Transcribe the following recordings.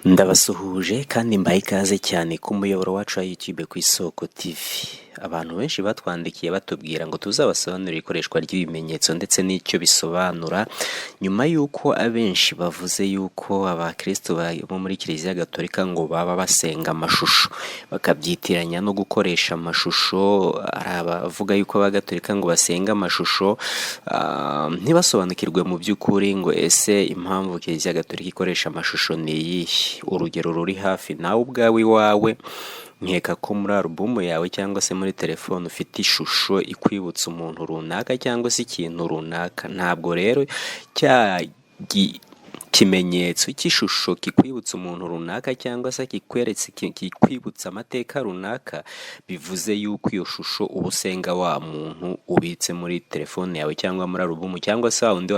Ndabasuhuje kandi mbaha ikaze cyane ku muyoboro wacu wa YouTube ku Isoko TV. Abantu benshi batwandikiye batubwira ngo tuzabasobanurire ikoreshwa ry'ibimenyetso ndetse n'icyo bisobanura, nyuma y'uko abenshi bavuze y'uko abakristo bo muri Kiliziya Gatolika ngo baba basenga amashusho, bakabyitiranya no gukoresha amashusho. Hari abavuga y'uko abagatolika ngo basenga amashusho, ntibasobanukirwe mu by'ukuri ngo ese impamvu Kiliziya Gatolika ikoresha amashusho ni iyihe? Urugero ruri hafi, nawe ubwawe iwawe nkeka ko muri alubumu yawe cyangwa se muri telefone ufite ishusho ikwibutsa umuntu runaka cyangwa se ikintu runaka. Ntabwo rero cya kimenyetso cy'ishusho kikwibutsa umuntu runaka cyangwa se kikweretse, kikwibutsa amateka runaka, bivuze yuko iyo shusho uba usenga wa muntu ubitse muri telefone yawe cyangwa muri alubumu, cyangwa se wa wundi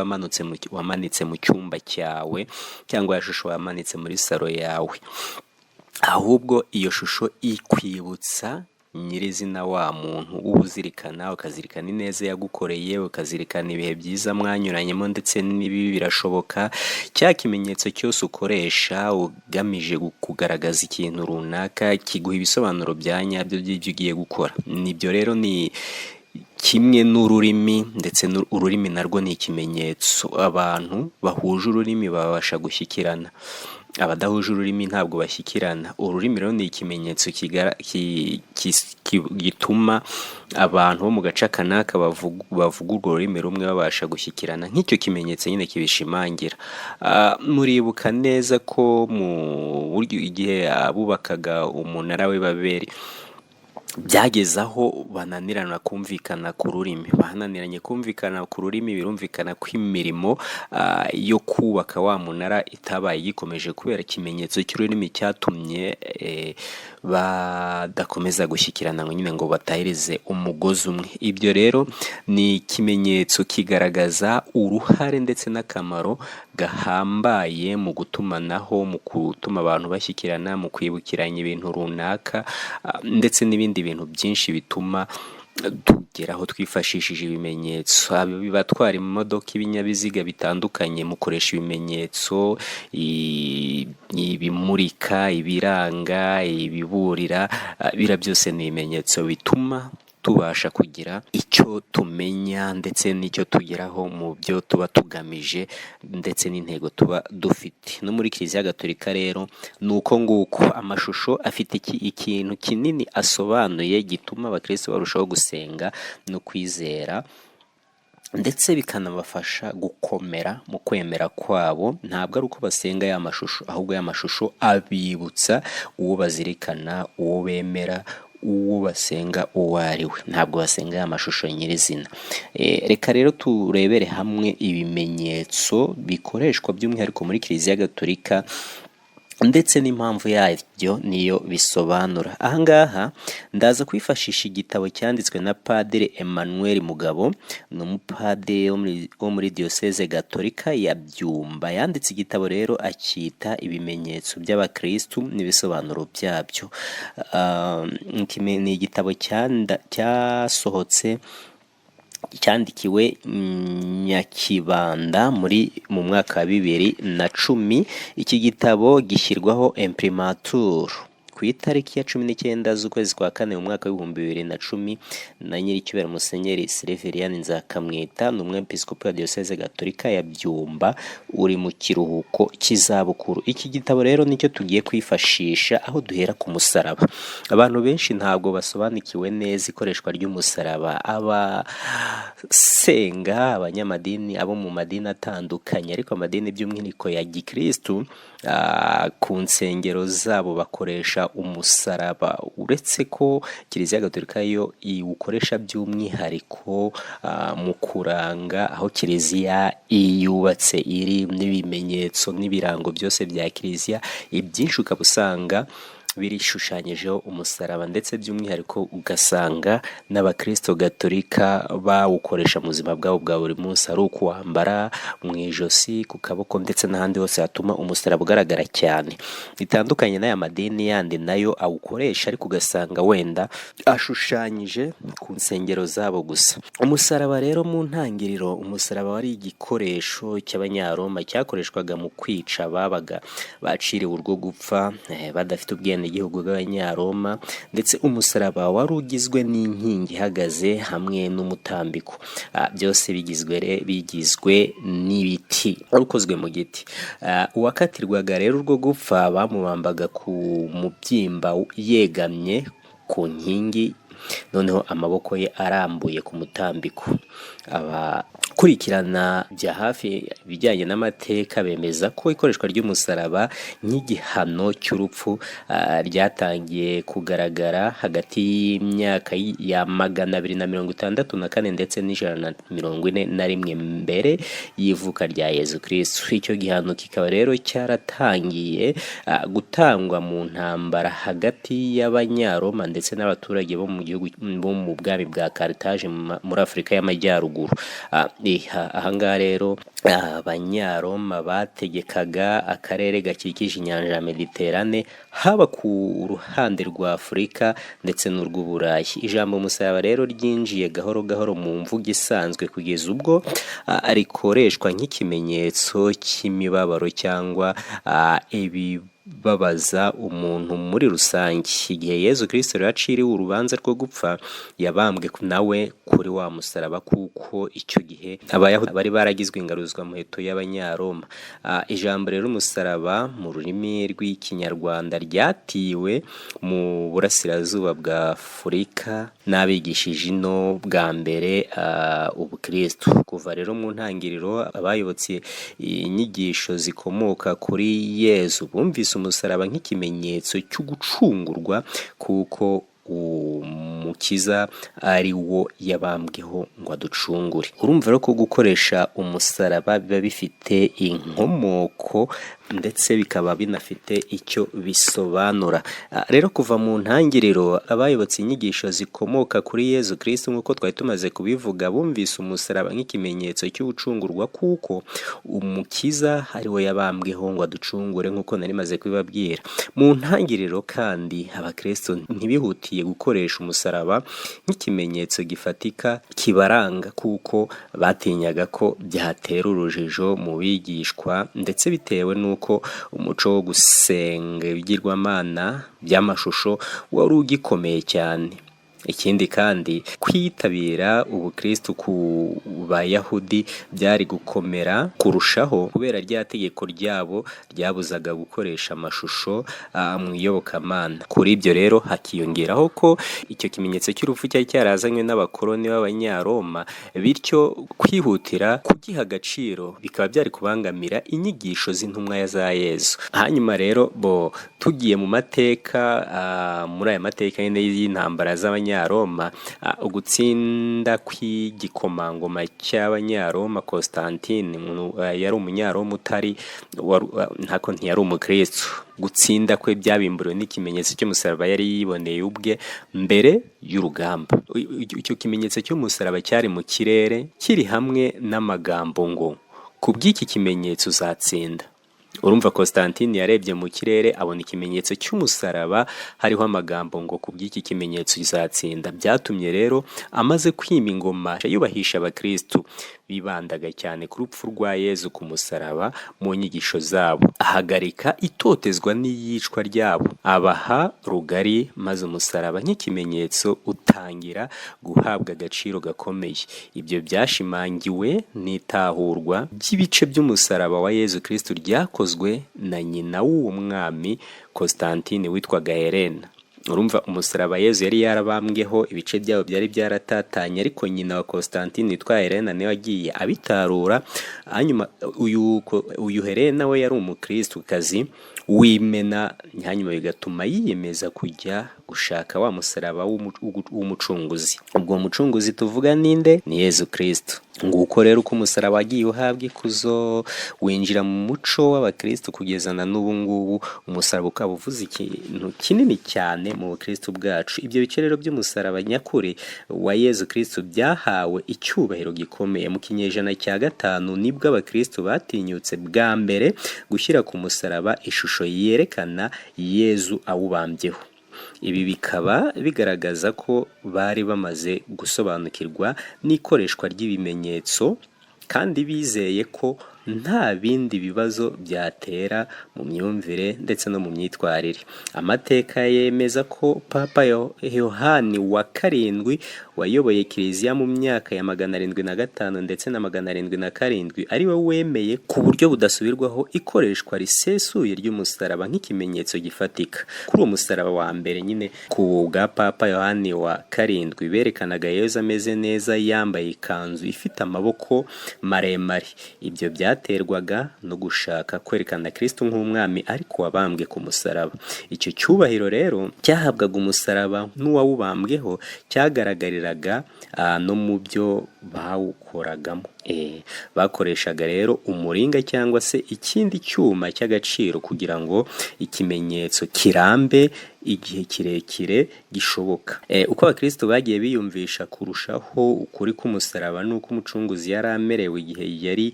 wamanitse mu cyumba cyawe, cyangwa ya shusho wamanitse muri salo yawe. Ahubwo iyo shusho ikwibutsa nyirizina wa muntu uba uzirikana, ukazirikana ineza yagukoreye, ukazirikana ibihe byiza mwanyuranyemo ndetse n'ibibi birashoboka. Cya kimenyetso cyose ukoresha ugamije kugaragaza ikintu runaka kiguha ibisobanuro bya nyabyo by'ibyo ugiye gukora. Nibyo rero, ni kimwe n'ururimi, ndetse ururimi narwo ni ikimenyetso. Abantu bahuje ururimi babasha gushyikirana, abadahuje ururimi ntabwo bashyikirana. Ururimi rero ni ikimenyetso gituma abantu bo mu gace aka n'aka bavuga urwo rurimi rumwe babasha gushyikirana, nk'icyo kimenyetso nyine kibishimangira. Muribuka neza ko mu buryo igihe abubakaga umunara w'i Babeli byageze aho bananirana kumvikana ku rurimi. Bananiranye kumvikana ku rurimi, birumvikana ko imirimo yo kubaka wa munara itabaye igikomeje, kubera ikimenyetso cy'ururimi cyatumye badakomeza gushyikirana ngo nyine ngo batahirize umugozi umwe. Ibyo rero ni ikimenyetso kigaragaza uruhare ndetse n'akamaro gahambaye mu gutumanaho, mu gutuma abantu bashyikirana, mu kwibukiranya ibintu runaka, ndetse n'ibindi bintu byinshi bituma tugeraho twifashishije ibimenyetso. Abatwara imodoka, ibinyabiziga bitandukanye, mukoresha ibimenyetso, ibimurika, ibiranga, ibiburira, biriya byose ni ibimenyetso bituma tubasha kugira icyo tumenya ndetse n'icyo tugeraho mu byo tuba tugamije ndetse n'intego tuba dufite. No muri Kiliziya Gatolika rero ni uko nguko, amashusho afite ikintu kinini asobanuye gituma abakristo barushaho gusenga no kwizera, ndetse bikanabafasha gukomera mu kwemera kwabo. Ntabwo ari uko basenga ya mashusho, ahubwo ya mashusho abibutsa uwo bazirikana, uwo bemera, uwo basenga uwo ari we. Ntabwo basenga ya mashusho nyirizina. Reka rero turebere hamwe ibimenyetso bikoreshwa by'umwihariko muri Kiliziya Gatolika ndetse n'impamvu yabyo niyo bisobanura. Aha ngaha ndaza kwifashisha igitabo cyanditswe na Padiri Emmanuel Mugabo, ni umupadiri wo muri Diyoseze Gatolika ya Byumba. Yanditse igitabo rero acyita "Ibimenyetso by'Abakirisitu n'ibisobanuro byabyo". Ni igitabo cyasohotse, cyandikiwe Nyakibanda mu mwaka wa 2010. Iki gitabo gishyirwaho imprimatur ku itariki ya 19 z'ukwezi kwa kane mu mwaka w'2010 na nyiricyubahiro Musenyeri Silveriyani Nzakamwita, ni umwepiskopi wa Diyoseze Gatolika ya Byumba uri mu kiruhuko cy'izabukuru. Iki gitabo rero nicyo tugiye kwifashisha, aho duhera ku musaraba. Abantu benshi ntabwo basobanukiwe neza ikoreshwa ry'umusaraba. Abasenga, abanyamadini, abo mu madini atandukanye, ariko amadini by'umwihariko ya gikristu, ku nsengero zabo bakoresha umusaraba, uretse ko Kiliziya Gatolika yo iwukoresha by'umwihariko mu kuranga aho kiliziya yubatse iri, n'ibimenyetso n'ibirango byose bya kiliziya, ibyinshi ukaba usanga birishushanyijeho umusaraba, ndetse by'umwihariko ugasanga n'abakristo gatolika bawukoresha mu buzima bwabo bwa buri munsi, ari ukuwambara mu ijosi, ku kaboko ndetse n'ahandi hose hatuma umusaraba ugaragara cyane. Bitandukanye n'aya madini yandi nayo awukoresha, ariko ugasanga wenda ashushanyije ku nsengero zabo gusa. Umusaraba rero, mu ntangiriro umusaraba wari igikoresho cy'Abanyaroma cyakoreshwaga mu kwica ababaga baciriwe urwo gupfa badafite ubwenegihugu bw'Abanyaroma, ndetse umusaraba wari ugizwe n'inkingi ihagaze hamwe n'umutambiko. Byose bigizwe n'ibiti, wari ukozwe mu giti. Uwakatirwaga rero urwo gupfa bamubambaga ku mubyimba yegamye ku nkingi, noneho amaboko ye arambuye ku mutambiko. Abakurikirana bya hafi ibijyanye n'amateka bemeza ko ikoreshwa ry'umusaraba nk'igihano cy'urupfu ryatangiye kugaragara hagati y'imyaka ya 264 ndetse n'141 mbere y'ivuka rya Yezu Kristu. Icyo gihano kikaba rero cyaratangiye gutangwa mu ntambara hagati y'Abanyaroma ndetse n'abaturage bo mu gihugu bo mu bwami bwa Carthage muri Afurika y'Amajyaruguru. Ahangaha rero Abanyaroma bategekaga akarere gakikije inyanja ya Mediterane, haba ku ruhande rwa Afurika ndetse n'urw'Uburayi. Ijambo umusaraba rero ryinjiye gahoro gahoro mu mvugo isanzwe kugeza ubwo rikoreshwa nk'ikimenyetso cy'imibabaro cyangwa ibibabaza umuntu muri rusange. Igihe Yezu Kristo rero aciriwe urubanza rwo gupfa, yabambwe nawe kuri wa musaraba, kuko icyo gihe Abayahudi bari baragizwe ingaruzwamuheto y'Abanyaroma. Ijambo rero umusaraba mu rurimi rw'Ikinyarwanda ryatiwe mu burasirazuba bwa Afurika n'abigishije ino bwa mbere ubukristo. Kuva rero mu ntangiriro, abayobotse inyigisho zikomoka kuri Yezu bumvise umusaraba nk'ikimenyetso cyo gucungurwa, kuko Umukiza ari wo yabambweho ngo aducungure. Urumva rero ko gukoresha umusaraba biba bifite inkomoko ndetse bikaba binafite icyo bisobanura. Rero kuva mu ntangiriro, abayobotse inyigisho zikomoka kuri Yezu Kristo, nk'uko twari tumaze kubivuga, bumvise umusaraba nk'ikimenyetso cy'ubucungurwa, kuko Umukiza ari we yabambweho ngo aducungure, nk'uko nari maze kubibabwira. Mu ntangiriro kandi abakristo ntibihutiye gukoresha umusaraba nk'ikimenyetso gifatika kibaranga, kuko batinyaga ko byatera urujijo mu bigishwa, ndetse bitewe n'uko umuco wo gusenga ibigirwamana by'amashusho wari ugikomeye cyane. Ikindi kandi, kwitabira ubukristo ku Bayahudi byari gukomera kurushaho kubera rya tegeko ryabo ryabuzaga gukoresha amashusho mu iyobokamana. Kuri ibyo rero hakiyongeraho ko icyo kimenyetso cy'urupfu cyari cyarazanywe n'abakoloni b'Abanyaroma, bityo kwihutira kugiha agaciro bikaba byari kubangamira inyigisho z'intumwa za Yezu. Hanyuma rero bo tugiye mu mateka, muri aya mateka nyine y'intambara z'Abanyaroma, ugutsinda kw'igikomangoma cy'Abanyaroma Constantine, yari Umunyaroma utari ntako ntiyari umukristo. Gutsinda kwe byabimburiwe n'ikimenyetso cy'umusaraba yari yiboneye ubwe mbere y'urugamba. Icyo kimenyetso cy'umusaraba cyari mu kirere kiri hamwe n'amagambo ngo: "Ku bw'iki kimenyetso uzatsinda." Urumva, Constantine yarebye mu kirere abona ikimenyetso cy'umusaraba hariho amagambo ngo: "Ku bw'iki kimenyetso uzatsinda." Byatumye rero amaze kwima ingoma yubahisha abakristu bibandaga cyane ku rupfu rwa Yezu ku musaraba mu nyigisho zabo, ahagarika itotezwa n'iyicwa ryabo, abaha rugari, maze umusaraba nk'ikimenyetso utangira guhabwa agaciro gakomeye. Ibyo byashimangiwe n'itahurwa ry'ibice by'umusaraba wa Yezu Kristu ryakozwe na nyina w'uwo mwami Constantine witwaga Helena. Urumva, umusaraba Yezu yari yarabambweho, ibice byabo byari byaratatanye, ariko nyina wa Constantine witwa Helena niwe wagiye abitarura. Hanyuma uyu Helena we yari umukristukazi w'imena, hanyuma bigatuma yiyemeza kujya gushaka wa musaraba w'umucunguzi. Ubwo mucunguzi tuvuga ninde? Ni Yezu Kristo. Nguko rero uko umusaraba wagiye uhabwa ikuzo, winjira mu muco w'abakristo kugeza na n'ubu ngubu. Umusaraba ukaba uvuze ikintu kinini cyane mu bukristo bwacu. Ibyo bice rero by'umusaraba nyakuri wa Yezu Kristo byahawe icyubahiro gikomeye. Mu kinyejana cya 5 nibwo abakristo batinyutse bwa mbere gushyira ku musaraba ishusho yerekana Yezu awubambyeho. Ibi bikaba bigaragaza ko bari bamaze gusobanukirwa n'ikoreshwa ry'ibimenyetso, kandi bizeye ko nta bindi bibazo byatera mu myumvire ndetse no mu myitwarire. Amateka yemeza ko Papa Yohani wa 7 wayoboye Kiliziya mu myaka ya 705 ndetse na 707 ari we wemeye ku buryo budasubirwaho ikoreshwa risesuye ry'umusaraba nk'ikimenyetso gifatika. Kuri uwo musaraba wa mbere nyine ku bwa Papa Yohani wa 7, berekanaga Yezu ameze neza, yambaye ikanzu ifite amaboko maremare. Ibyo byaterwaga no gushaka kwerekana Kristo nk'umwami ariko wabambwe ku musaraba. Icyo cyubahiro rero cyahabwaga umusaraba n'uwawubambweho cyagaragariraga no mu byo bawukoragamo. Bakoreshaga rero umuringa cyangwa se ikindi cyuma cy'agaciro kugira ngo ikimenyetso kirambe igihe kirekire gishoboka. Uko abakristo bagiye biyumvisha kurushaho ukuri k'umusaraba n'uko umucunguzi yari amerewe igihe yari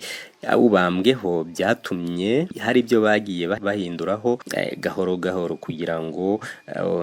awubambweho, byatumye hari ibyo bagiye bahinduraho gahoro gahoro, kugira ngo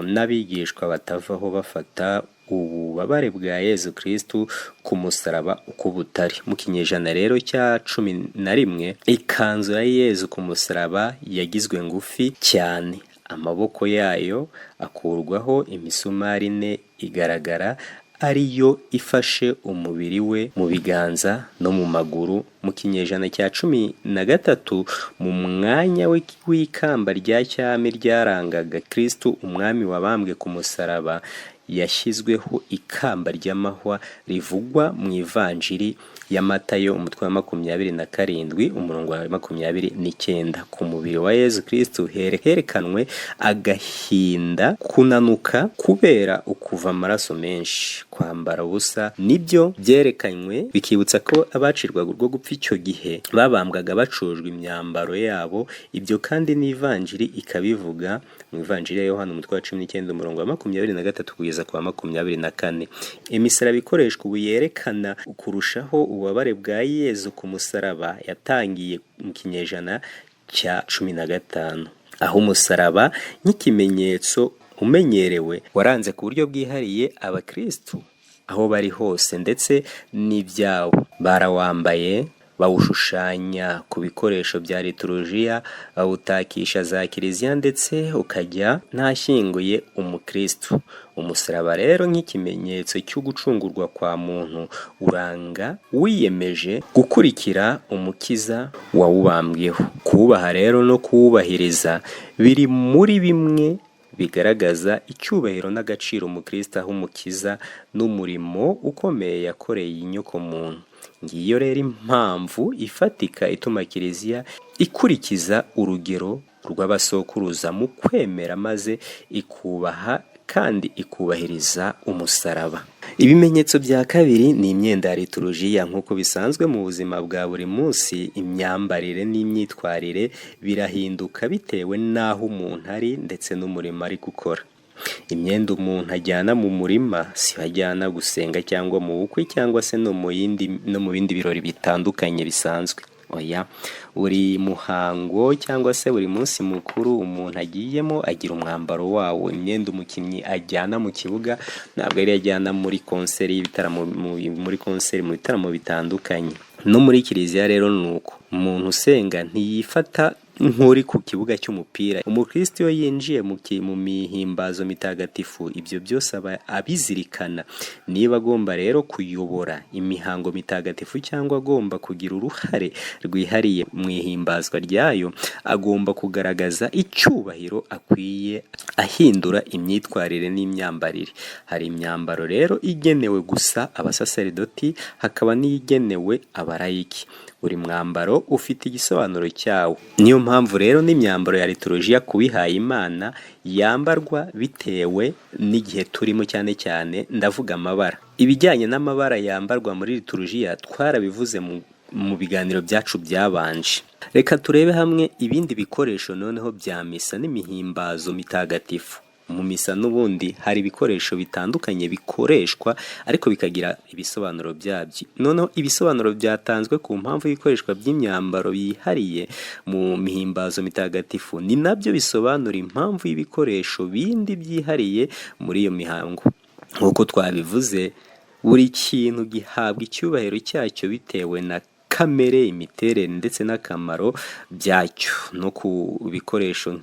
n'abigishwa batavaho bafata ububabare bwa Yezu Kristu ku musaraba uko butari. Mu kinyejana rero cya 11, ikanzu ya Yezu ku musaraba yagizwe ngufi cyane, amaboko yayo akurwaho, imisumari ine igaragara ariyo ifashe umubiri we mu biganza no mu maguru. Mu kinyejana cya 13, mu mwanya w'ikamba rya cyami ryarangaga Kristu umwami wabambwe ku musaraba, yashyizweho ikamba ry'amahwa rivugwa mu Ivanjiri ya Matayo umutwe wa 27 umurongo wa 29. Ku mubiri wa Yezu Kristu herekanwe agahinda, kunanuka kubera ukuva amaraso menshi, kwambara ubusa nibyo byerekanywe, bikibutsa ko abacirwaga urwo gupfa icyo gihe babambwaga bacujwe imyambaro yabo. Ibyo kandi n'Ivanjiri ikabivuga mu Ivanjiri ya Yohana umutwe wa 19 umurongo wa 23 kugeza ku wa 24. Imisaraba ikoreshwa ubu yerekana kurushaho ububabare bwa Yezu ku musaraba yatangiye mu kinyejana cya 15, aho umusaraba nk'ikimenyetso umenyerewe waranze ku buryo bwihariye abakristu aho bari hose ndetse n'ibyabo. Barawambaye, bawushushanya ku bikoresho bya liturujia, bawutakisha za kiliziya, ndetse ukajya ntashyinguye umukristu. Umusaraba rero nk'ikimenyetso cyo gucungurwa kwa muntu uranga wiyemeje gukurikira umukiza wawubambweho. Kuwubaha rero no kuwubahiriza biri muri bimwe bigaragaza icyubahiro n'agaciro umukristo aha umukiza n'umurimo ukomeye yakoreye inyokomuntu. Ngiyo rero impamvu ifatika ituma Kiliziya ikurikiza urugero rw'abasokuruza mu kwemera, maze ikubaha kandi ikubahiriza umusaraba. Ibimenyetso bya kabiri ni imyenda ya liturujia. Nk'uko bisanzwe mu buzima bwa buri munsi, imyambarire n'imyitwarire birahinduka bitewe n'aho umuntu ari ndetse n'umurimo ari gukora. Imyenda umuntu ajyana mu murima si ajyana gusenga cyangwa mu bukwe cyangwa se no mu bindi birori bitandukanye bisanzwe. Oya, buri muhango cyangwa se buri munsi mukuru umuntu agiyemo agira umwambaro wawo. Imyenda umukinnyi ajyana mu kibuga ntabwo ari ajyana muri konseri y'ibitaramo, muri konseri, mu bitaramo bitandukanye. No muri kiliziya rero ni uko, umuntu usenga ntiyifata nk'uri ku kibuga cy'umupira. Umukristo iyo yinjiye mu mihimbazo mitagatifu, ibyo byose aba abizirikana. Niba agomba rero kuyobora imihango mitagatifu cyangwa agomba kugira uruhare rwihariye mu ihimbazwa ryayo, agomba kugaragaza icyubahiro akwiye ahindura imyitwarire n'imyambarire. Hari imyambaro rero igenewe gusa abasaseridoti, hakaba n'iyigenewe abarayiki. Buri mwambaro ufite igisobanuro cyawo. Niyo mpamvu rero n'imyambaro ya liturujia ku bihaye Imana yambarwa bitewe n'igihe turimo, cyane cyane ndavuga amabara. Ibijyanye n'amabara yambarwa muri liturujia twarabivuze mu biganiro byacu byabanje. Reka turebe hamwe ibindi bikoresho noneho bya misa n'imihimbazo mitagatifu. Mu misa n'ubundi hari ibikoresho bitandukanye bikoreshwa ariko bikagira ibisobanuro byabyo. Noneho ibisobanuro byatanzwe ku mpamvu y'ikoreshwa by'imyambaro yihariye mu mihimbazo mitagatifu ni nabyo bisobanura impamvu y'ibikoresho bindi byihariye muri iyo mihango. Nk'uko twabivuze, buri kintu gihabwa icyubahiro cyacyo bitewe na kamere, imiterere ndetse n'akamaro byacyo. No ku bikoresho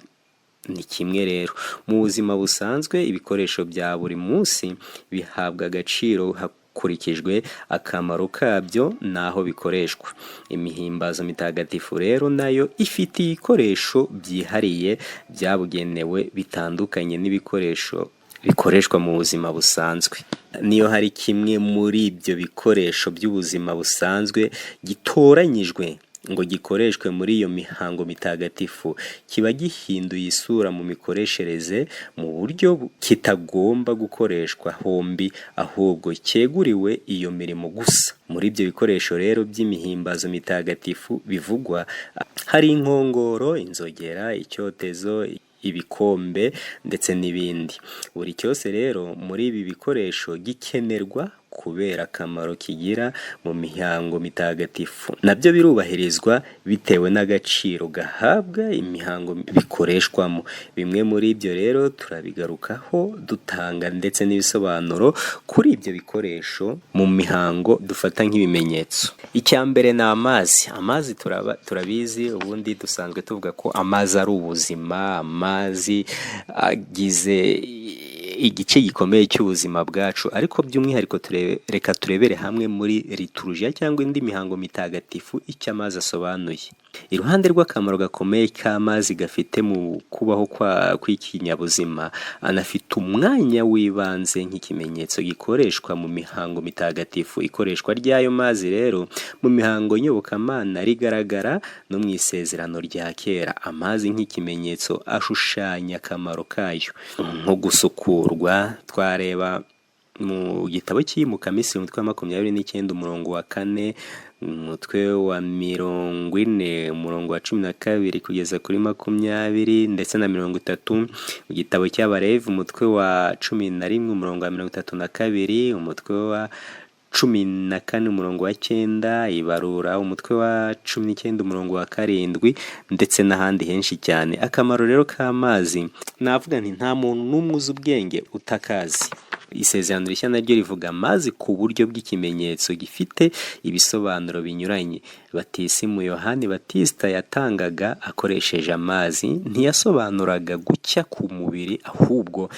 ni kimwe rero. Mu buzima busanzwe ibikoresho bya buri munsi bihabwa agaciro hakurikijwe akamaro kabyo n'aho bikoreshwa. Imihimbazo mitagatifu rero nayo ifite ibikoresho byihariye byabugenewe bitandukanye n'ibikoresho bikoreshwa mu buzima busanzwe. Niyo hari kimwe muri ibyo bikoresho by'ubuzima busanzwe gitoranyijwe ngo gikoreshwe muri iyo mihango mitagatifu, kiba gihinduye isura mu mikoreshereze mu buryo kitagomba gukoreshwa hombi, ahubwo cyeguriwe iyo mirimo gusa. Muri ibyo bikoresho rero by'imihimbazo mitagatifu bivugwa hari inkongoro, inzogera, icyotezo, ibikombe ndetse n'ibindi. Buri cyose rero muri ibi bikoresho gikenerwa kubera akamaro kigira mu mihango mitagatifu. Nabyo birubahirizwa bitewe n'agaciro gahabwa imihango bikoreshwamo. Bimwe muri ibyo rero turabigarukaho dutanga ndetse n'ibisobanuro kuri ibyo bikoresho mu mihango dufata nk'ibimenyetso. Icya mbere ni amazi. Amazi turabizi, ubundi dusanzwe tuvuga ko amazi ari ubuzima, amazi agize igice gikomeye cy'ubuzima bwacu, ariko by'umwihariko reka turebere hamwe muri liturujia cyangwa indi mihango mitagatifu icyo amazi asobanuye. Iruhande rw'akamaro gakomeye k'amazi gafite mu kubaho kw'ikinyabuzima, anafite umwanya w'ibanze nk'ikimenyetso gikoreshwa mu mihango mitagatifu. Ikoreshwa ry'ayo mazi rero mu mihango nyobokamana rigaragara no mu isezerano rya kera. Amazi nk'ikimenyetso ashushanya akamaro kayo nko gusukurwa. Twareba mu gitabo cy'Iyimukamisiri, umutwe wa 29 umurongo wa 4, umutwe wa 40 umurongo wa 12 kugeza kuri 20 ndetse na 30, mu gitabo cy'Abalevi umutwe wa 11 umurongo wa 32, umutwe wa 14 umurongo wa 9, Ibarura umutwe wa 19 umurongo wa 7 ndetse n'ahandi henshi cyane. Akamaro rero k'amazi navuga nti nta muntu n'umwe uzi ubwenge utakazi. Isezerano rishya naryo rivuga amazi ku buryo bw'ikimenyetso gifite ibisobanuro binyuranye. Batisimu Yohani Batista yatangaga akoresheje amazi ntiyasobanuraga gucya ku mubiri, ahubwo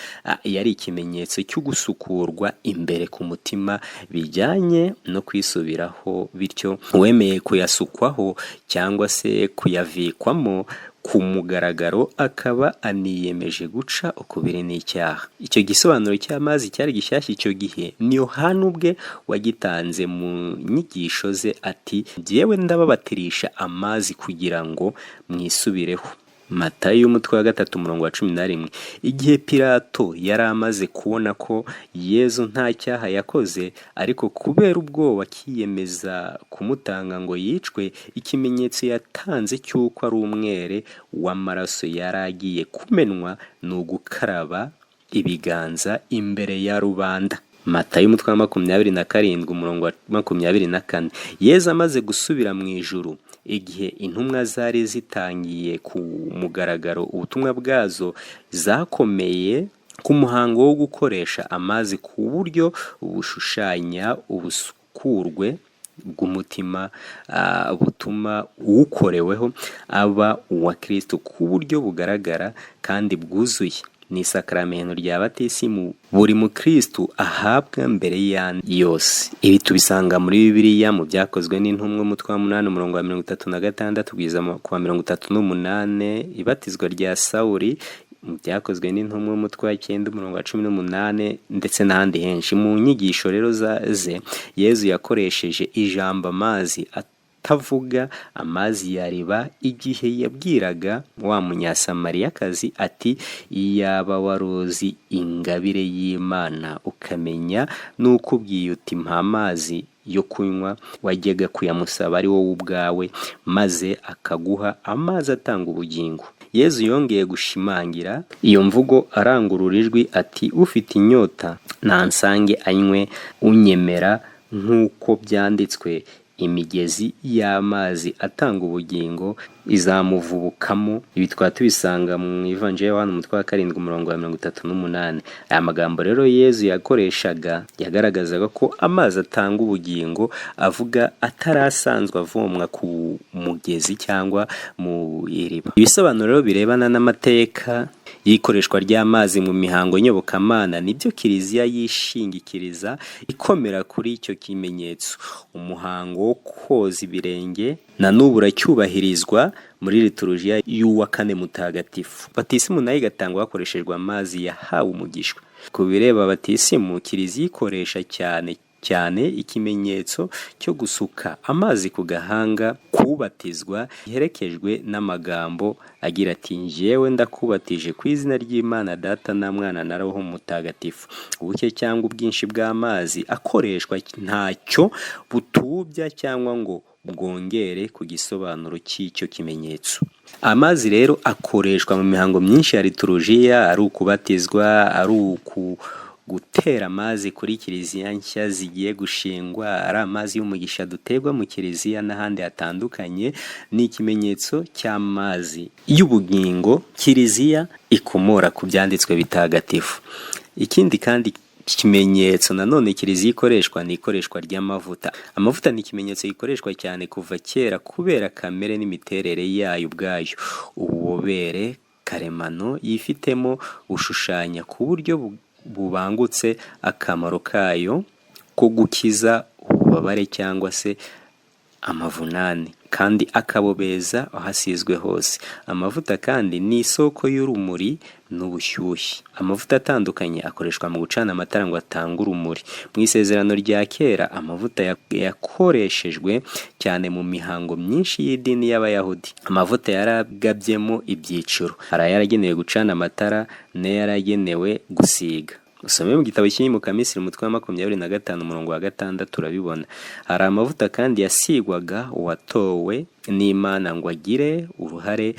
yari ikimenyetso cyo gusukurwa imbere ku mutima bijyanye no kwisubiraho, bityo uwemeye kuyasukwaho cyangwa se kuyavikwamo ku mugaragaro akaba aniyemeje guca ukubiri n'icyaha. Icyo gisobanuro cy'amazi cyari gishyashya icyo gihe, ni Yohani ubwe wagitanze mu nyigisho ze ati: "Jyewe ndababatirisha amazi kugira ngo mwisubireho." Matayo umutwe wa 3 umurongo wa 11. Igihe Pilato yari amaze kubona ko Yezu nta cyaha yakoze, ariko kubera ubwoba akiyemeza kumutanga ngo yicwe, ikimenyetso yatanze cy'uko ari umwere w'amaraso yari agiye kumenwa ni ugukaraba ibiganza imbere ya rubanda. Matayo umutwe wa 27 umurongo wa 24. Yezu amaze gusubira mu ijuru, igihe intumwa zari zitangiye ku mugaragaro ubutumwa bwazo, zakomeye ku muhango wo gukoresha amazi ku buryo bushushanya ubusukurwe bw'umutima butuma uwukoreweho aba uwa Kristo ku buryo bugaragara kandi bwuzuye. Ni isakaramentu rya batisimu buri mukristu ahabwa mbere y'andi yose. Ibi tubisanga muri Bibiliya mu Byakozwe n'Intumwa umutwe wa 8 umurongo wa 36 kugeza ku wa 38, ibatizwa rya Sawuli mu Byakozwe n'Intumwa umutwe wa 9 umurongo wa 18 ndetse n'ahandi henshi. Mu nyigisho rero ze, Yezu yakoresheje ijambo amazi kutavuga amazi ya riba igihe yabwiraga wa Munyasamariyakazi ati: "Iyaba wari uzi ingabire y'Imana, ukamenya n'ukubwiye uti 'Mpa amazi yo kunywa,' wajyaga kuyamusaba ari wowe ubwawe, maze akaguha amazi atanga ubugingo." Yezu yongeye gushimangira iyo mvugo arangurura ijwi ati: "Ufite inyota nansange anywe. Unyemera, nk'uko byanditswe, imigezi y'amazi atanga ubugingo izamuvubukamo." Ibi twaba tubisanga mu Ivanjiri ya Yohana, umutwe wa 7, umurongo wa 38. Aya magambo rero Yezu yakoreshaga yagaragazaga ko amazi atanga ubugingo avuga atarasanzwe avomwa ku mugezi cyangwa mu iriba. Ibisobanuro rero birebana n'amateka y'ikoreshwa ry'amazi mu mihango nyobokamana nibyo Kiliziya yishingikiriza ikomera kuri icyo kimenyetso. Umuhango wo koza ibirenge na n'ubu uracyubahirizwa muri liturujiya y'uwa kane mutagatifu. Batisimu nayo igatangwa hakoreshejwe amazi yahawe umugisha. Ku bireba batisimu, Kiliziya ikoresha cyane cyane ikimenyetso cyo gusuka amazi ku gahanga kubatizwa, giherekejwe n'amagambo agira ati: "Njyewe ndakubatije ku izina ry'Imana Data na Mwana na Roho Mutagatifu." Ubuke cyangwa ubwinshi bw'amazi akoreshwa ntacyo butubya cyangwa ngo bwongere ku gisobanuro cy'icyo kimenyetso. Amazi rero akoreshwa mu mihango myinshi ya liturujiya, ari ukubatizwa, ari uku gutera amazi kuri kiliziya nshya zigiye gushingwa, ari amazi y'umugisha duterwa mu kiliziya n'ahandi hatandukanye. Ni ikimenyetso cy'amazi y'ubugingo Kiliziya ikomora ku byanditswe bitagatifu. Ikindi kandi kimenyetso nanone Kiliziya ikoreshwa ni ikoreshwa ry'amavuta. Amavuta ni ikimenyetso gikoreshwa cyane kuva kera kubera kamere n'imiterere yayo ubwayo, ububobere karemano yifitemo bushushanya ku buryo bubangutse akamaro kayo ko gukiza ububabare cyangwa se amavunane, kandi akabobeza ahasizwe hose. Amavuta kandi ni isoko y'urumuri n'ubushyuhe. Amavuta atandukanye akoreshwa mu gucana amatara ngo atange urumuri. Mu Isezerano rya Kera, amavuta yakoreshejwe cyane mu mihango myinshi y'idini y'Abayahudi. Amavuta yaragabyemo ibyiciro: hari ayaragenewe gucana amatara n'ayaragenewe gusiga. Usome mu gitabo cy'Iyimukamisiri, umutwe wa 25, umurongo wa 6, urabibona. Hari amavuta kandi yasigwaga uwatowe n'Imana ngo agire uruhare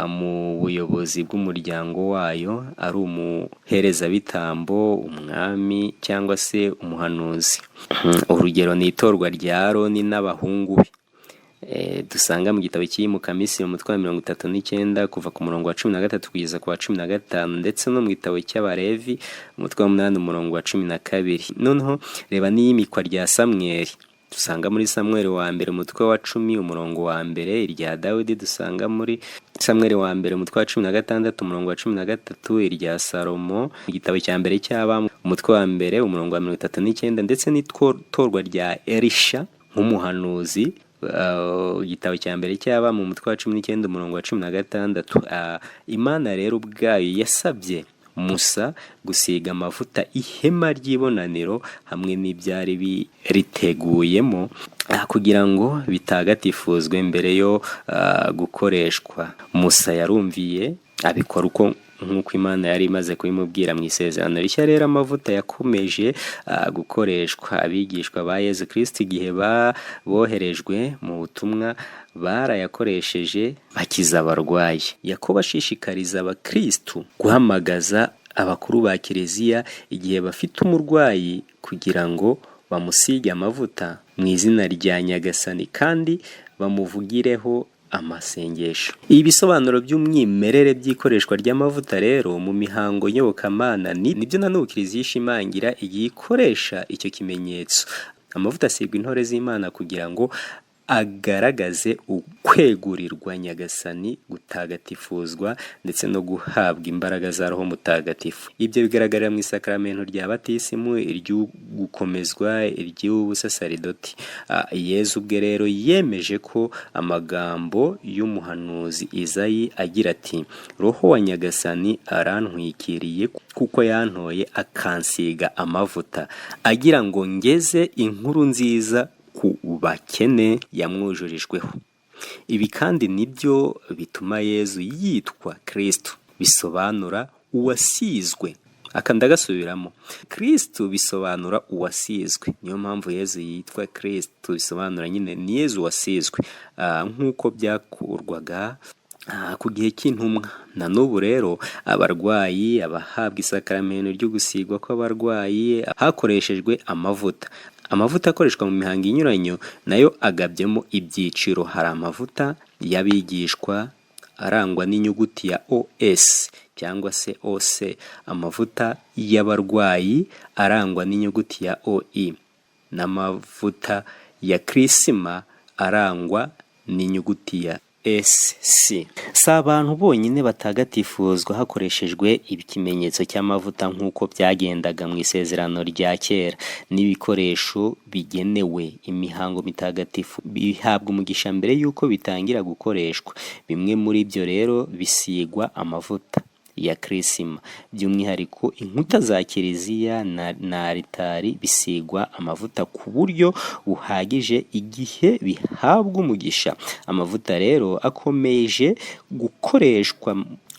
mu buyobozi bw'umuryango wayo, ari umuherezabitambo, umwami cyangwa se umuhanuzi. Urugero ni itorwa rya Aroni n'abahungu be dusanga mu gitabo cy'Iyimukamisiri, umutwe wa 39, kuva ku murongo wa 13 kugeza ku wa 15, ndetse no mu gitabo cy'Abalevi, umutwe wa 8, umurongo wa 12. Noneho reba n'iyimikwa rya Samweli dusanga muri Samweli wa mbere, umutwe wa 10, umurongo wa 1, irya Dawidi dusanga muri Samweli wa mbere, umutwe wa 16, umurongo wa 13, irya Salomo, igitabo cya mbere cy'Abami, umutwe wa 1, umurongo wa 39, ndetse n'itorwa rya Elisha nk'umuhanuzi, igitabo cya mbere cy'Abami, umutwe wa 19, umurongo wa 16. Imana rero ubwayo yasabye Musa gusiga amavuta ihema ry'ibonaniro hamwe n'ibyari biriteguyemo kugira ngo bitagatifuzwe mbere yo gukoreshwa. Musa yarumviye, abikora uko nk'uko Imana yari imaze kubimubwira. Mu Isezerano Rishya rero, amavuta yakomeje gukoreshwa. Abigishwa ba Yezu Kristo, igihe boherejwe mu butumwa, barayakoresheje bakiza abarwayi. Yakobo ashishikariza abakristu guhamagaza abakuru ba kiliziya igihe bafite umurwayi, kugira ngo bamusige amavuta mu izina rya Nyagasani kandi bamuvugireho amasengesho. Ibisobanuro by'umwimerere by'ikoreshwa ry'amavuta rero mu mihango nyobokamana nibyo na n'ubu Kiliziya ishimangira igihe ikoresha icyo kimenyetso. Amavuta asigwa intore z'Imana kugira ngo agaragaze ukwegurirwa Nyagasani, gutagatifuzwa ndetse no guhabwa imbaraga za Roho Mutagatifu. Ibyo bigaragarira mu isakaramentu rya batisimu, iry'ugukomezwa, iry'ubusasaridoti. Yezu ubwe rero yemeje ko amagambo y'umuhanuzi Izayi agira ati: "Roho wa Nyagasani arantwikiriye, kuko yantoye akansiga amavuta agira ngo ngeze inkuru nziza ku ku bakene yamwujurijweho. Ibi kandi nibyo bituma Yezu yitwa Kristo, bisobanura uwasizwe. Aka ndagasubiramo, Kristo bisobanura uwasizwe. Niyo mpamvu Yezu yitwa Kristo, bisobanura nyine ni Yezu wasizwe, nk'uko byakurwaga ku gihe cy'intumwa. Na n'ubu rero abarwayi, abahabwa isakaramentu ryo gusigwa kw'abarwayi hakoreshejwe amavuta. Amavuta akoreshwa mu mihango inyuranye nayo agabyemo ibyiciro. Hari amavuta y'abigishwa arangwa n'inyuguti ya OS cyangwa se OC, amavuta y'abarwayi arangwa n'inyuguti ya OI, n'amavuta ya kirisima arangwa n'inyuguti ya SC. Si abantu bonyine batagatifuzwa hakoreshejwe ikimenyetso cy'amavuta nk'uko byagendaga mu isezerano rya kera. N'ibikoresho bigenewe imihango mitagatifu bihabwa umugisha mbere y'uko bitangira gukoreshwa. Bimwe muri byo rero bisigwa amavuta ya kirisima. By'umwihariko inkuta za kiliziya na alitari bisigwa amavuta ku buryo buhagije igihe bihabwa umugisha. Amavuta rero akomeje gukoreshwa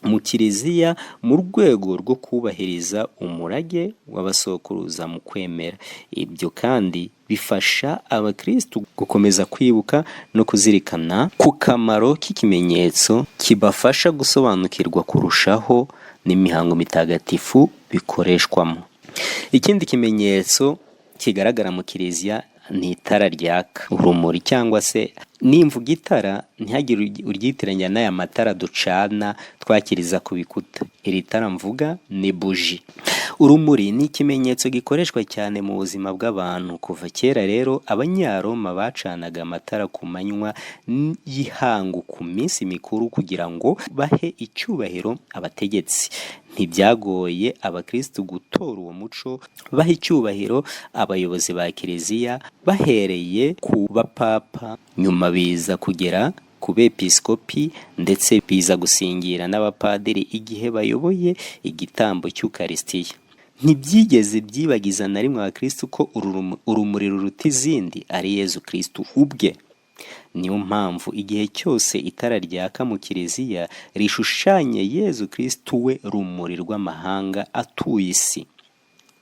mu kiliziya mu rwego rwo kubahiriza umurage w'abasokuruza mu kwemera. Ibyo kandi bifasha abakristu gukomeza kwibuka no kuzirikana ku kamaro k'ikimenyetso kibafasha gusobanukirwa kurushaho n'imihango mitagatifu bikoreshwamo. Ikindi kimenyetso kigaragara mu kiliziya ni itara ryaka urumuri, cyangwa se nimvuga itara ntihagire uryitiranya n'aya matara ducana twakiriza ku bikuta. Iri tara mvuga ni buji. Urumuri ni ikimenyetso gikoreshwa cyane mu buzima bw'abantu. Kuva kera rero Abanyaroma bacanaga amatara ku manywa y'ihangu ku minsi mikuru kugira ngo bahe icyubahiro abategetsi. Ntibyagoye abakristu gutora uwo muco baha icyubahiro abayobozi ba kiliziya, bahereye ku bapapa, nyuma biza kugera ku bepiskopi, ndetse biza gusingira n'abapadiri igihe bayoboye igitambo cy'Ukarisitiya. Ntibyigeze byibagiza na rimwe abakristu ko urumuri ruruta izindi ari Yezu Kristu ubwe. Niyo mpamvu igihe cyose itara ryaka mu kiliziya rishushanya Yezu Kristu we rumuri rw'amahanga atuye isi.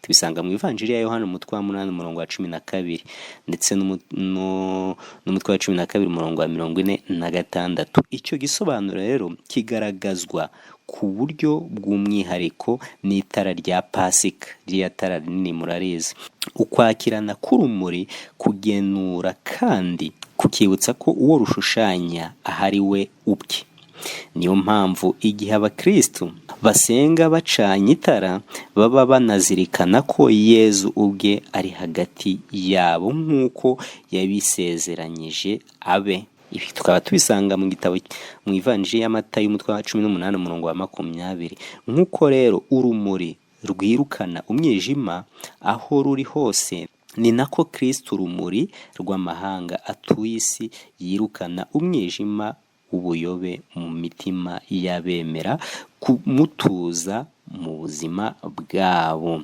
Tubisanga mu Ivanjiri ya Yohana umutwe wa 8 umurongo wa 12, ndetse n'umutwe wa 12 umurongo wa 46. Icyo gisobanuro rero kigaragazwa ku buryo bw'umwihariko n'itara rya Pasika, ririya tara rinini murarizi. Ukwakirana k'urumuri kugenura kandi kukibutsa ko uwo rushushanya ahari we ubwe. Niyo mpamvu igihe abakristu basenga bacanye itara baba banazirikana ko Yezu ubwe ari hagati yabo nk'uko yabisezeranyije abe. Ibi tukaba tubisanga mu gitabo mu Ivanjiri ya Matayo umutwe wa 18 umurongo wa 20. Nk'uko rero urumuri rwirukana umwijima aho ruri hose, ni nako Kristu urumuri rw'amahanga atuye isi yirukana umwijima w'ubuyobe mu mitima y'abemera kumutuza mu buzima bwabo.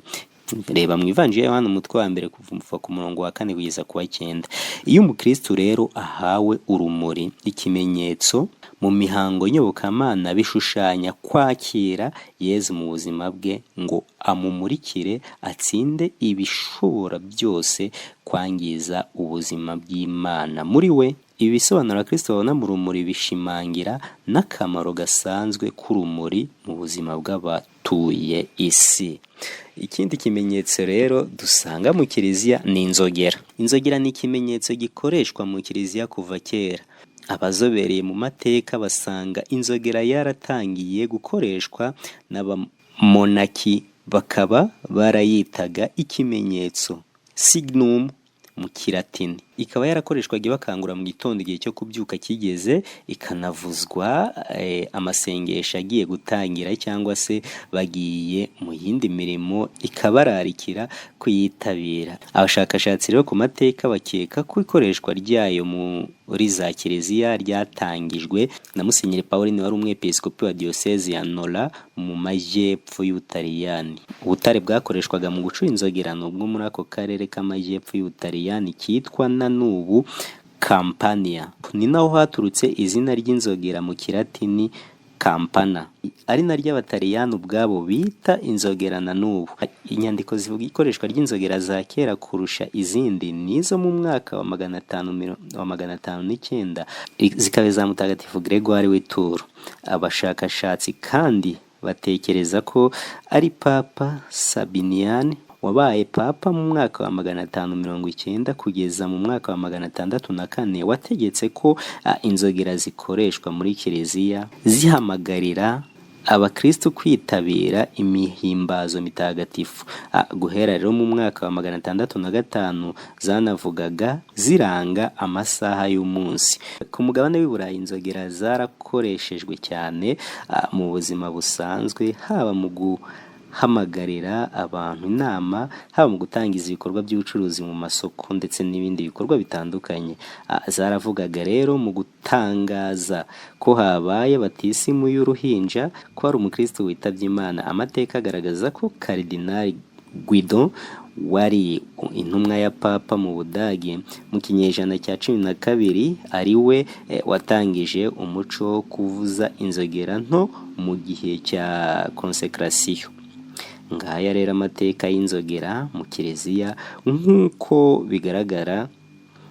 Reba mu Ivanjiri ya Yohana umutwe wa 1 kuva ku murongo wa 4 kugeza ku wa 9. Iyo umukristu rero ahawe urumuri, ikimenyetso mu mihango nyobokamana, bishushanya kwakira Yezu mu buzima bwe ngo amumurikire atsinde ibishobora byose kwangiza ubuzima bw'Imana muri we. Ibi bisobanuro abakristu babona mu rumuri bishimangira n'akamaro gasanzwe k'urumuri mu buzima bw'abatuye isi. Ikindi kimenyetso rero dusanga mu kiliziya ni inzogera. Inzogera ni ikimenyetso gikoreshwa mu kiliziya kuva kera. Abazobereye mu mateka basanga inzogera yaratangiye gukoreshwa n'abamonaki, bakaba barayitaga ikimenyetso signum mu Kilatini. Ikaba yarakoreshwaga ibakangura mu gitondo igihe cyo kubyuka kigeze, ikanavuzwa amasengesho agiye gutangira cyangwa se bagiye mu yindi mirimo, ikabararikira kuyitabira. Abashakashatsi rero ku mateka bakeka ko ikoreshwa ryayo muri za kiliziya ryatangijwe na Musenyeri Pauline wari umwepiskopi wa diyosezi ya Nola mu majyepfo y'Ubutaliyani. Ubutare bwakoreshwaga mu gucura inzogera ni ubwo muri ako karere k'amajyepfo y'Ubutaliyani kitwa n'ubu Campania. Ni naho haturutse izina ry'inzogera mu Kilatini campana, ari naryo Abataliyani ubwabo bita inzogera na n'ubu. Inyandiko zivuga ikoreshwa ry'inzogera za kera kurusha izindi ni izo mu mwaka wa 509, zikaba iza Mutagatifu Gregoire w'i Tours. Abashakashatsi kandi batekereza ko ari Papa Sabiniani wabaye papa mu mwaka wa 590 kugeza mu mwaka wa 604 wategetse ko inzogera zikoreshwa muri kiliziya zihamagarira abakristu kwitabira imihimbazo mitagatifu. Guhera rero mu mwaka wa 605 zanavugaga ziranga amasaha y'umunsi. Ku mugabane w'i Burayi inzogera zarakoreshejwe cyane mu buzima busanzwe, haba mu guhamagarira abantu inama, haba mu gutangiza ibikorwa by'ubucuruzi mu masoko ndetse n'ibindi bikorwa bitandukanye. Zaravugaga rero mu gutangaza ko habaye batisimu y'uruhinja, ko hari umukristo witabye Imana. Amateka agaragaza ko Karidinali Guido wari intumwa ya Papa mu Budage mu kinyejana cya 12 ari we watangije umuco wo kuvuza inzogera nto mu gihe cya konsekarasiyo. Ngaya rero amateka y'inzogera mu kiliziya. Nk'uko bigaragara,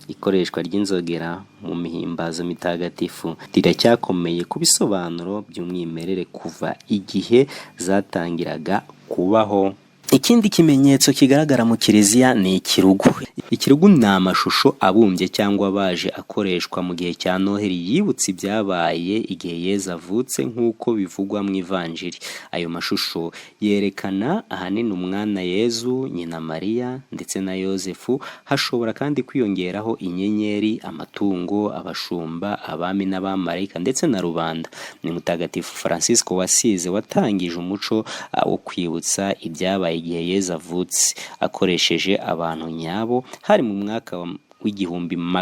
ikoreshwa ry'inzogera mu mihimbazo mitagatifu riracyakomeye ku bisobanuro by'umwimerere kuva igihe zatangiraga kubaho. Ikindi kimenyetso kigaragara mu kiliziya ni ikirugu. Ikirugu ni amashusho abumbye cyangwa abaje akoreshwa mu gihe cya Noheli yibutsa ibyabaye igihe Yezu avutse nk'uko bivugwa mu Ivanjiri. Ayo mashusho yerekana ahanini umwana Yezu, nyina Mariya ndetse na Yozefu. Hashobora kandi kwiyongeraho inyenyeri, amatungo, abashumba, abami n'abamarayika ndetse na rubanda. Ni Mutagatifu Francisco wasize watangije umuco wo kwibutsa ibyabaye igihe Yezu avutse akoresheje abantu nyabo, hari mu mwaka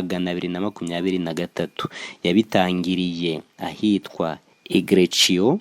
w'1223. Yabitangiriye ahitwa Igreccio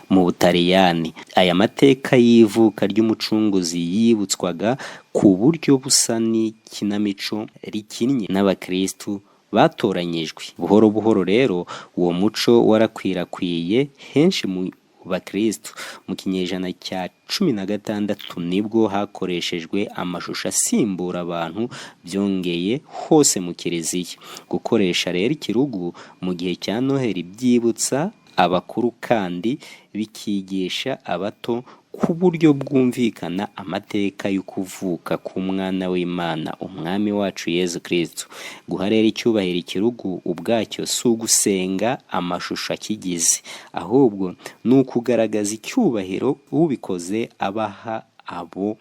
mu Butaliyani. Aya mateka y'ivuka ry'Umucunguzi yibutswaga ku buryo busa n'ikinamico rikinnye n'abakristu batoranyijwe. Buhoro buhoro rero uwo muco warakwirakwiye henshi mu bakristu. Mu kinyejana cya 16 nibwo hakoreshejwe amashusho asimbura abantu byongeye hose mu kiliziya. Gukoresha rero ikirugu mu gihe cya Noheli byibutsa abakuru kandi bikigisha abato ku buryo bwumvikana amateka y'ukuvuka k'umwana w'Imana, Umwami wacu Yezu Kristu. Guha rero icyubahiro ikirugu ubwacyo si ugusenga amashusho akigize, ahubwo ni ukugaragaza icyubahiro ubikoze abaha abo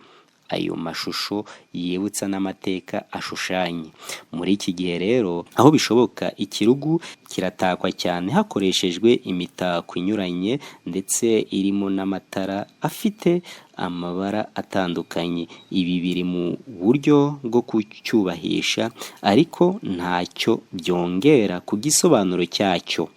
ayo mashusho yibutsa n'amateka ashushanya. Muri iki gihe rero aho bishoboka ikirugu kiratakwa cyane hakoreshejwe imitako inyuranye ndetse irimo n'amatara afite amabara atandukanye. Ibi biri mu buryo bwo kucyubahisha, ariko ntacyo byongera ku gisobanuro cyacyo.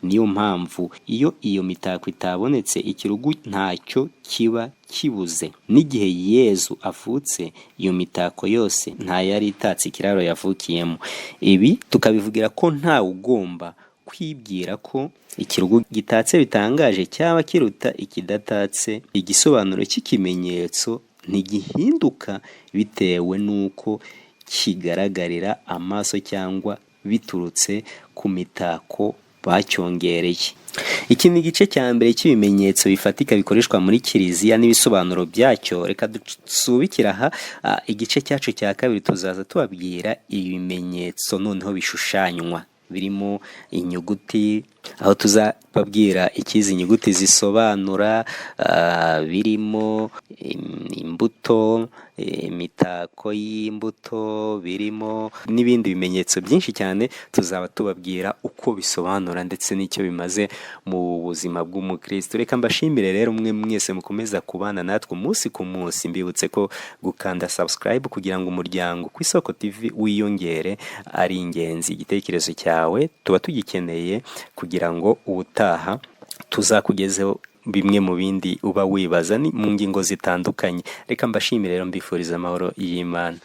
Niyo mpamvu iyo iyo mitako itabonetse ikirugu ntacyo kiba kibuze. N'igihe Yezu avutse iyo mitako yose nta yari itatse ikiraro yavukiyemo. Ibi tukabivugira ko ntawe ugomba kwibwira ko ikirugu gitatse bitangaje cyaba kiruta ikidatatse. Igisobanuro cy'ikimenyetso ntigihinduka bitewe n'uko kigaragarira amaso cyangwa biturutse ku mitako bacyongereye. Iki ni igice cya mbere cy'ibimenyetso bifatika bikoreshwa muri kiliziya n'ibisobanuro byacyo. Reka dusubikire aha. Igice cyacu cya kabiri tuzaza tubabwira ibimenyetso noneho bishushanywa birimo inyuguti, aho tuzababwira icyo izi nyuguti zisobanura, birimo imbuto, imitako y'imbuto, birimo n'ibindi bimenyetso byinshi cyane. Tuzaba tubabwira uko bisobanura ndetse n'icyo bimaze mu buzima bw'umukristo. Reka mbashimire rero mwe mwese mukomeza kubana natwe umunsi ku munsi. Mbibutse ko gukanda subscribe kugira ngo umuryango ku Isoko TV wiyongere ari ingenzi. Igitekerezo cyawe tuba tugikeneye kugira ngo ubutaha tuzakugezeho bimwe mu bindi uba wibaza ni mu ngingo zitandukanye. Reka mbashimire rero, mbifuriza amahoro y'Imana.